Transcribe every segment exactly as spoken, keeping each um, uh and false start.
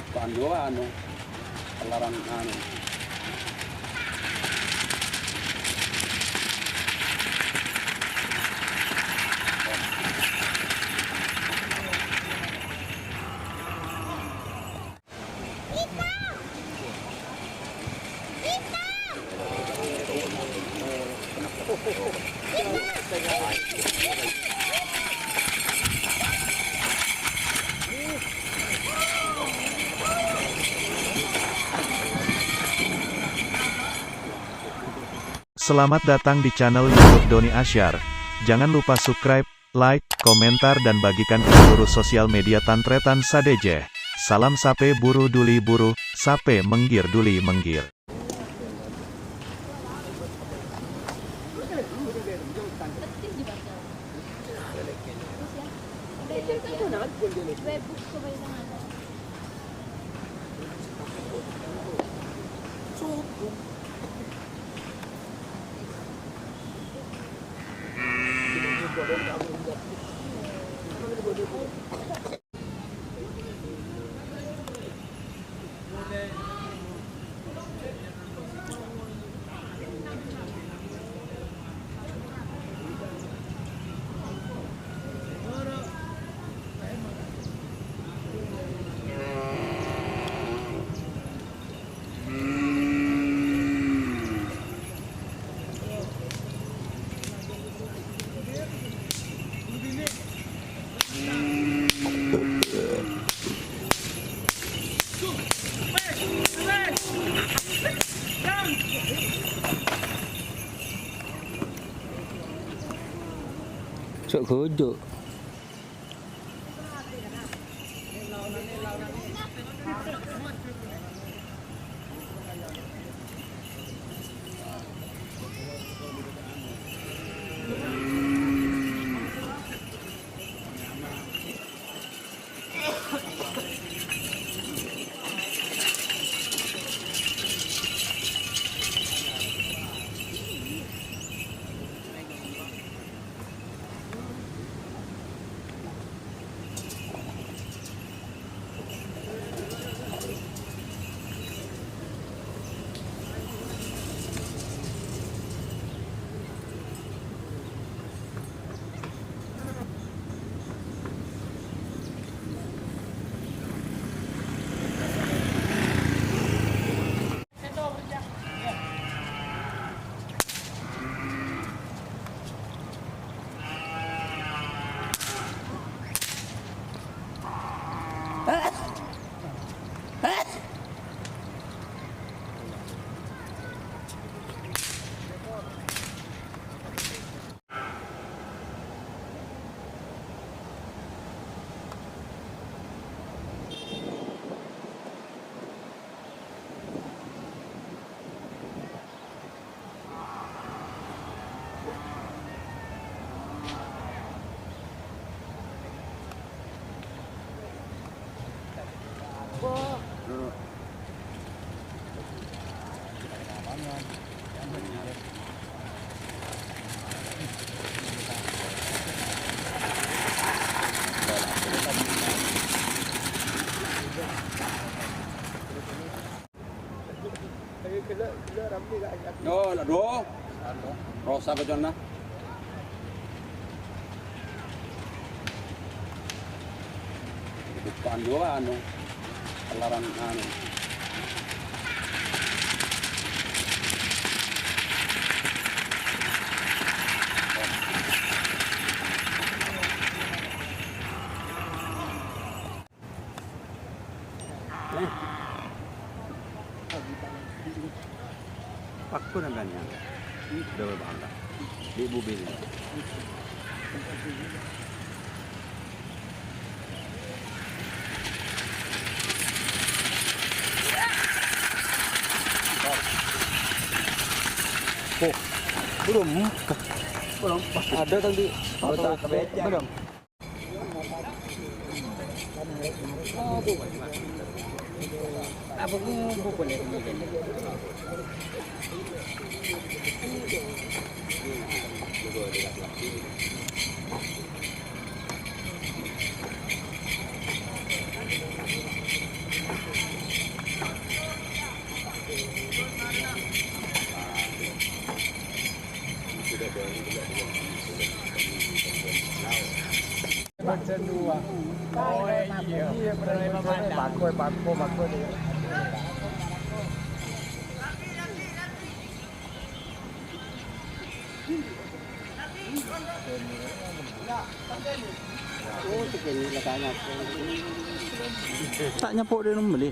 Kan dua anu, pelaran anu. Selamat datang di channel YouTube Doni Asyar. Jangan lupa subscribe, like, komentar, dan bagikan ke seluruh sosial media Tan-Trètan sadhâjâ. Salam sapè buru duli buru, sapè mèngghir duli mèngghir. Cok gojo. Yo, la do. Rosa bojonna. Bukan dua anu. Pelaran anu. Pakku nangkanya. Dawa bangga. Di mobil. Oh, belum. Belum. Ada tadi. Belum. Oh, iya. Iya, bener, bener. Pakoy, pakoy, pakoy. Ta' nyapo' dâ' nembelli.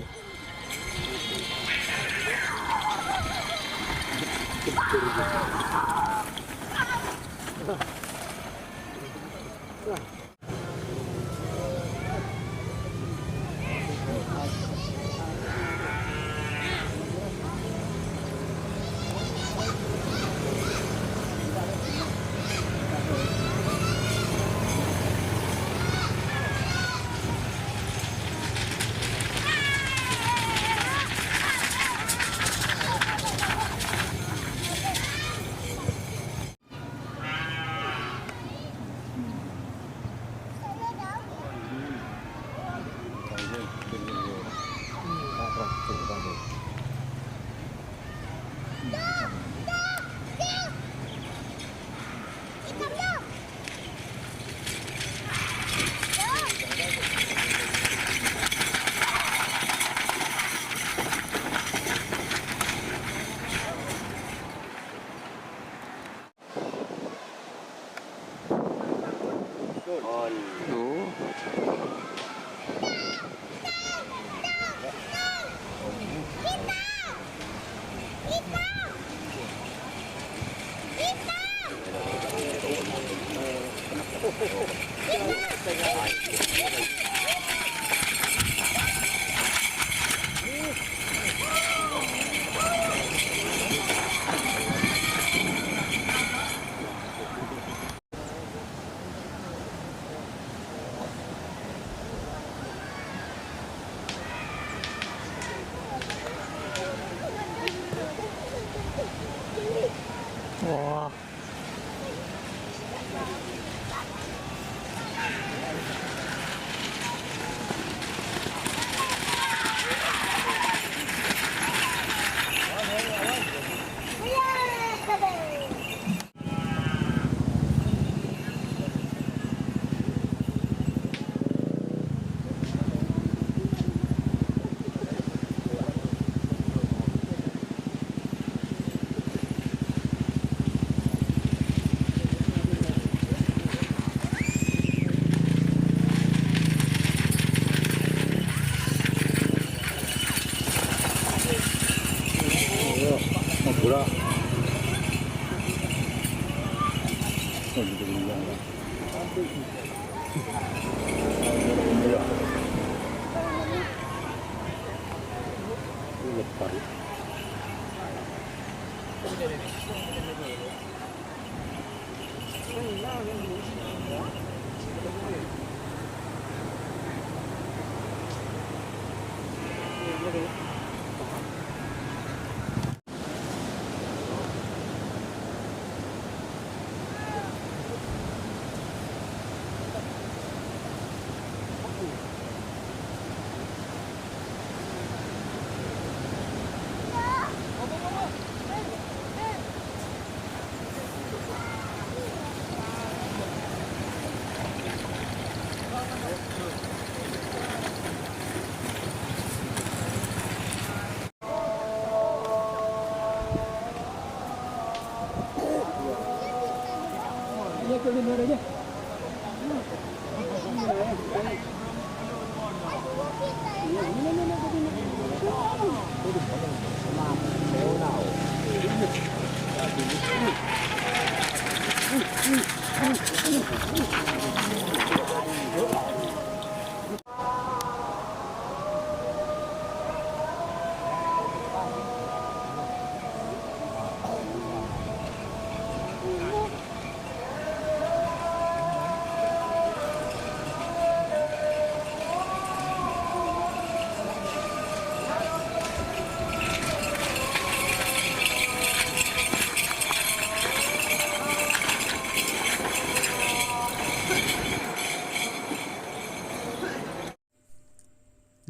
Wah.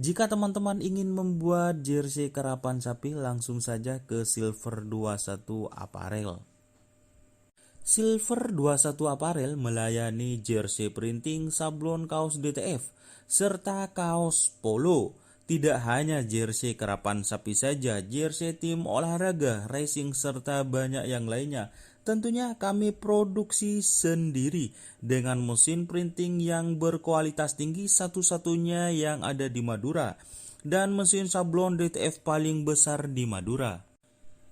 Jika teman-teman ingin membuat jersey karapan sapi, langsung saja ke Silver dua satu Apparel. Silver dua satu Apparel melayani jersey printing, sablon kaos D T F, serta kaos polo. Tidak hanya jersey karapan sapi saja, jersey tim olahraga, racing, serta banyak yang lainnya. Tentunya kami produksi sendiri dengan mesin printing yang berkualitas tinggi, satu-satunya yang ada di Madura, dan mesin sablon D T F paling besar di Madura.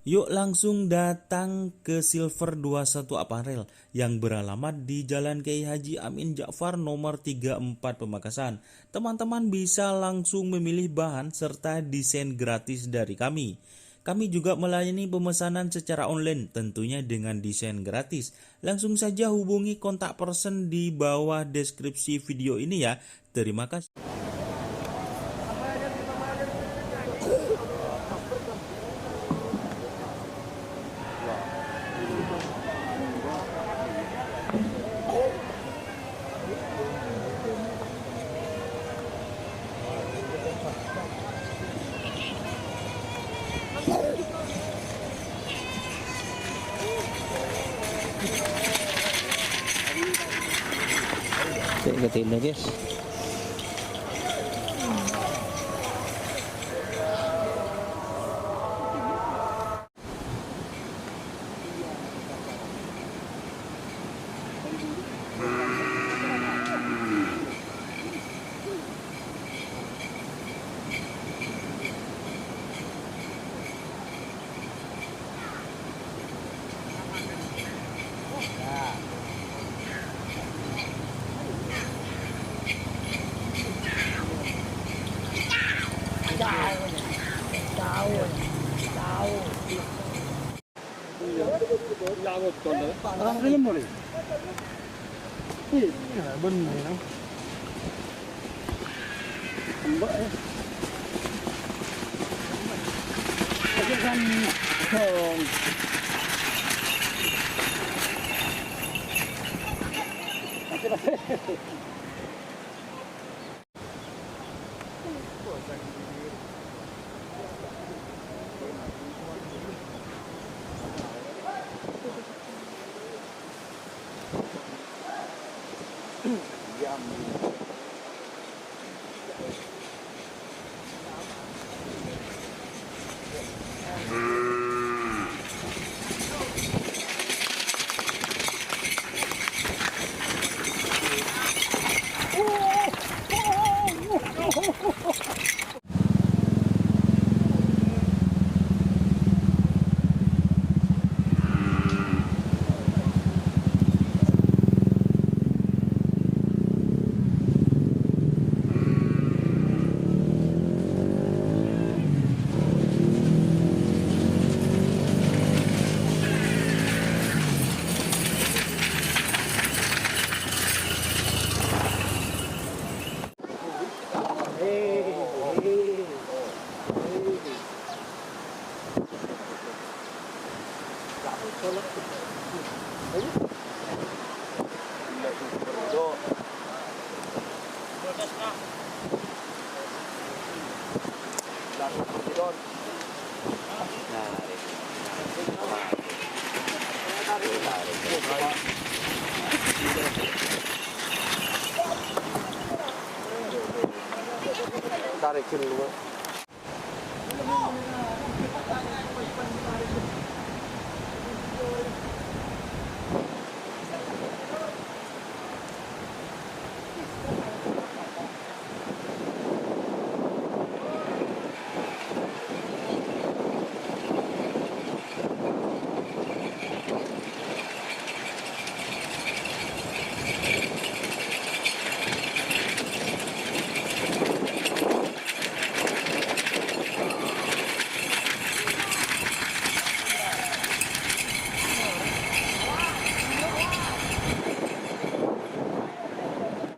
Yuk langsung datang ke Silver dua satu Apparel yang beralamat di Jalan Kiai Haji Amin Ja'far nomor tiga empat Pamekasan. Teman-teman bisa langsung memilih bahan serta desain gratis dari kami. Kami juga melayani pemesanan secara online, tentunya dengan desain gratis. Langsung saja hubungi kontak person di bawah deskripsi video ini ya. Terima kasih. Cek ke sini, guys. Orang film boleh? Iya, bener, ya. Mbak, ya. Oke, kan. Dong. Tarik dulu.